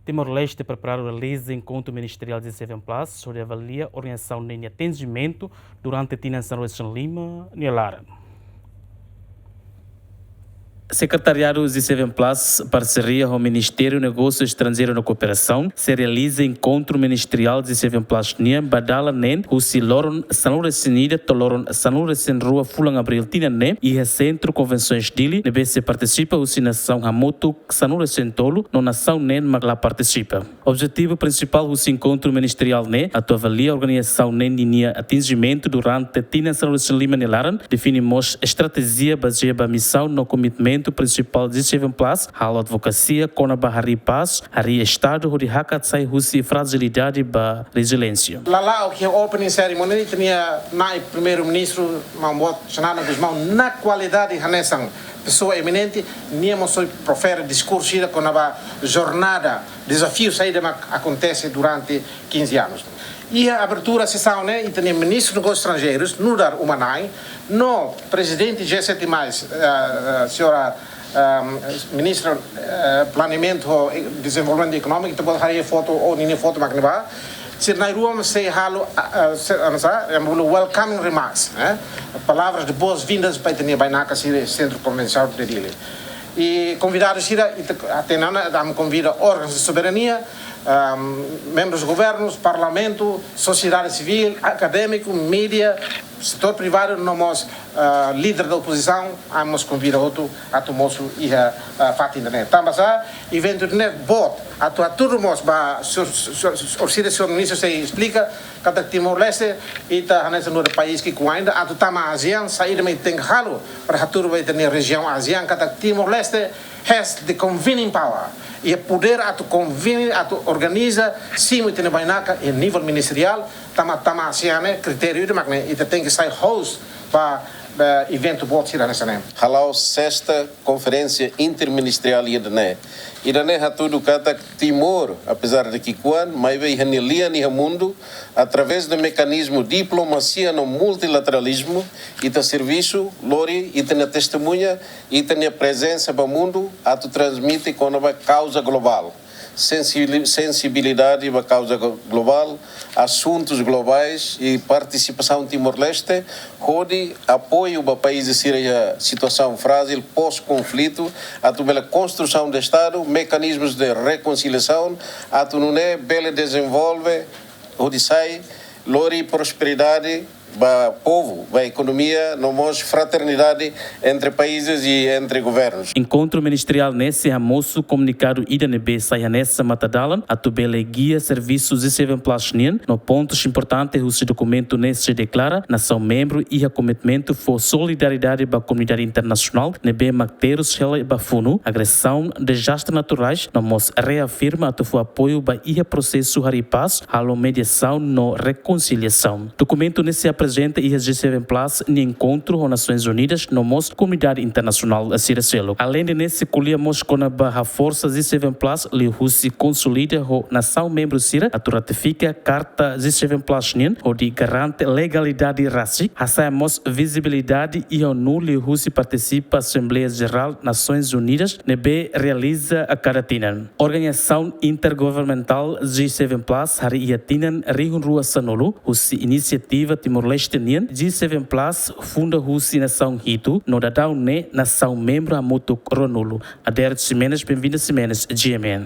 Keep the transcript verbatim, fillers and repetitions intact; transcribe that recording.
Timor-Leste preparadu realiza enkontru ministeriál G seven plus, hodi avalia organizasaun ne'e nia atinjimentu durante tinan sanulu-resin-lima nia laran. Sekretariadu G seven plus, parseria ho Ministériu Negósiu Estranjeiru no Kooperasaun, sei realiza enkontru ministeriál G seven plus nian ba dalan neen husi loron sanulu-resin-ida to'o loron sanulu-resin-rua fulan Abríl tinan ne'e, iha Sentru Konvensoens Dili, ne'ebé sei partisipa husi nasaun hamutuk sanulu-resin-tolu, no nasaun neen mak la partisipa. Objetivu prinsipál husi enkontru ministeriál ne'e atu avalia organizasaun ne'e ninia atinjimentu durante tinan sanulu-resin-lima nia laran, define mós estratéjia bazeia ba misaun no komitmentu prinsipál G seven plus, halo advokasia kona-ba harii pás, harii Estadu hodi hakat sai husi frajilidade ba reziliénsia. Lala'ok iha opening ceremony ita-nia Na'i Primeiru-Ministru, Maun Boot Xanana Gusmão, na kualidade hanesan pesoa eminente, nia mós profere diskursu ida kona-ba jornada, dezafiu saida mak akontese durante quinze anos. Iha abertura sesaun ne'e, ita-nia Ministru Negósius Estranjeirus, nu'udar uma-na'in, no Prezidente G sete mais, eh, eh, senhora, ehm, Ministra, eh, Planeamentu ho Dezenvolvimentu Ekonómiku, ita-boot haree foto, o ninia foto mak ne'ebá. Sira na'in-rua sei halo, ah, ah, sei, ah, sa, yang bolu welcoming remarks, eh? Palavras de boas-vindas ba ita-nia bainaka sira Sentru Konvensoens de Dili. I konvidadu sira, ita, até ona, ami konvida órgauns de soberania, ahm, membrus governus, parlamentu, sosiedade sivíl, akadémiku, mídia, setór privadu, no mós, ah, líder da opozisaun, ami mós konvida hotu atu mosu iha, ah, fatin ida-ne'e. Tanba sá, eventu ida-ne'e boot, atu hatudu mós ba, señór, señór, señór, orsida señór ministru sei esplika, katak Timor-Leste, ita hanesan nu'udar país ki'ikoan ida, atu tama ASEAN, saida mak tenke halo, para hatudu ba ita-nia rejiaun ASEAN, katak Timor-Leste has the convening power. Iha podér atu convene, atu organiza, simu ita-nia bainaka iha nivel ministeriál, tama, tama ASEAN ne'e, kritériu ida mak ne'e, ita tenke sai host ba, ba eventu boot sira hanesan ne'e. Hala'o sesta konferénsia interministeriál ida-ne'e. Ida-ne'e hatudu katak Timor, apezar de ki'ikoan, maibé iha nia lian iha mundu, através de mekanizmu diplomasia no multilateralizmu, ita servisu, lori, ita-nia testemuña, ita-nia prezensa ba mundu, atu transmite kona-ba kauza globál. Sensibil-, sensibilidade ba kauza glo-, globál, asuntus globais i partisipasaun Timor-Leste, hodi apoiu ba países sira iha situasaun frajil pós-konflitu, atu bele konstrusaun de Estadu, mekanizmus de rekonsiliasaun, atu nune'e bele dezenvolve, hodi sai, lori prosperidade ba povu, ba ekonomia, no mós fraternidade entre países i entre governus. Enkontru ministeriál ne'e sei hamosu komunikadu ida ne'ebé sai hanesan matadalan atu bele gia servisu G seven plus nian, no pontus importante husi dokumentu ne'e sei deklara nasaun membru iha komitmentu fó solidariedade ba komunidade internasionál ne'ebé mak terus hela ba funu, agresaun, dezastre naturais, no mós reafirma atu fó apoiu ba iha prosesu harii pás, halo mediasaun no rekonsiliasaun. Dokumentu ne'e sei aprezenta iha G seven plus nia enkontru ho Nasoins Unidas no mós komunidade internasionál sira seluk. Aleinde ne'e sei ko'alia mós kona-ba haforsa G seven plus liuhusi konsolida ho nasaun membru sira atu ratifika karta G seven plus nian hodi garante legalidade rasik, hasa'e mós vizibilidade iha ONU liuhusi partisipa Asembleia Jerál Nasoins Unidas ne'ebé realiza a kada tinan. Organizasaun intergovernamentál G seven plus harii iha tinan rihun rua sanulu, husi inisiativa Timor-Leste nian, G seven plus funda husi nasaun hitu, no daudaun ne'e nasaun membru hamutuk ruanulu. Adérito Ximenes, Benvinda Ximenes, G M N.